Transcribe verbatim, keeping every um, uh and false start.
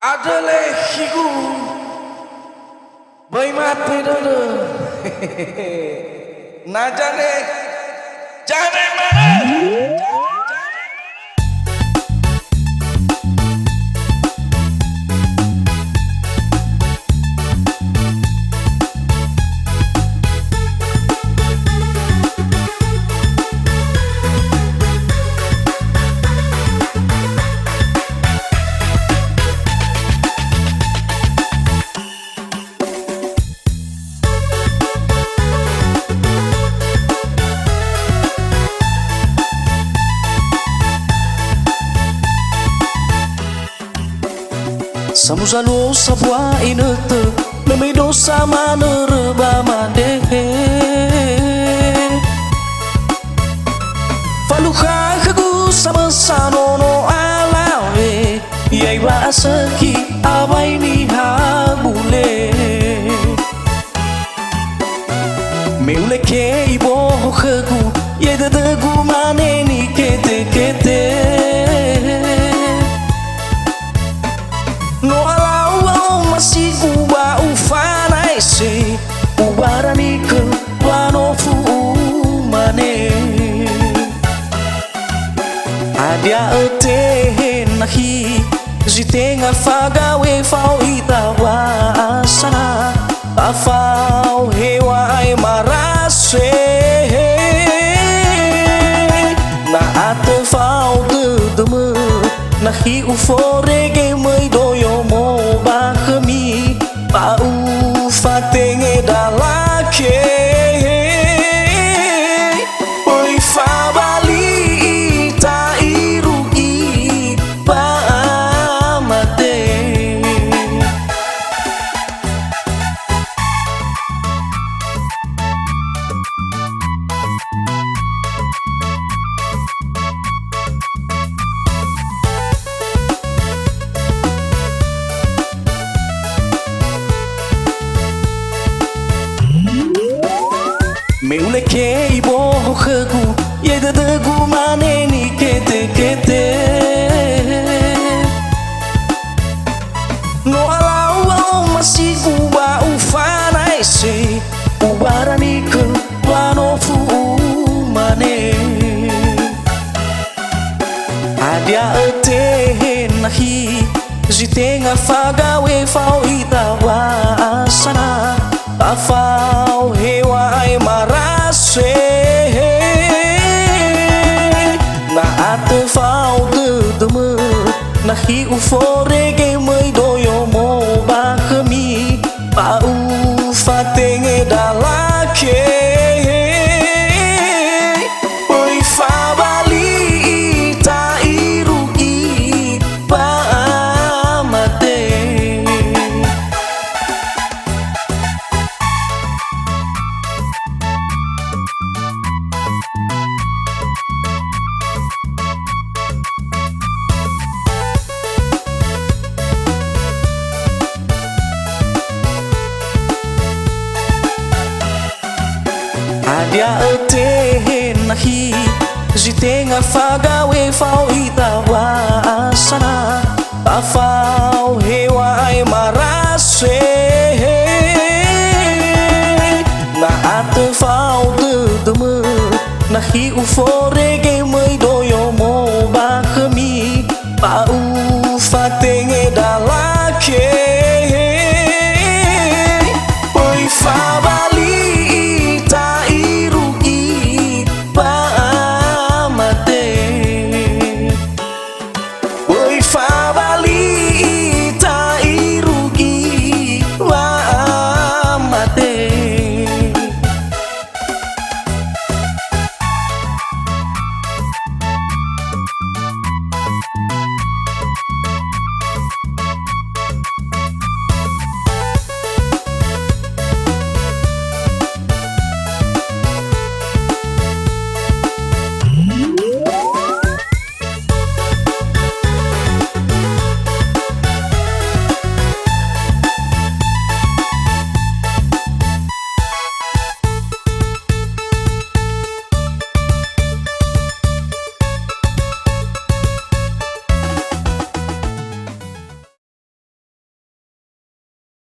Andrö lekhigu, böi mate dödö. Na jane, jane manö. Samuza luo sabua inötö, me möi dosa manörö ba mandehe. Falukha khögu samösa nono alawe, ya'ia wa'asökhi awai niha bule. Me uleke iboho khögu, ya'e dödögu mane niketekete. No alau wa'omasigu ba ufanaese, uwaranikö wanofu umane. Hadia ötehe nahi zi tenga fagawe fao ita wa'asana, ba fao heŵa'ae marase. Na atö fao dödömö, nahi uforege möi doyomo ba khömi. Ba ufatenge dalake, böi fabali ita irugi ba mate. Me uleke iboho khögu, ya'e dödögu mane niketekete. No alau wa'omasigu ba ufanaese, uwaranikö wanofu umane. Hadia ötehe nahi zi tenga fagawe fao ita wa'asana, ba fao heŵa'ae marase. Na atö fao dödömö, nahi uforege möi doyomo ba khömi. Ba ufatenge dalake, böi fabali ita irugi ba mate. Hadia ötehe nahi zi tenga fagawe fao ita wa'asana, ba fao heŵa'ae marase. Na atö fao dödömö, nahi uforege möi doyomo ba khömi, ba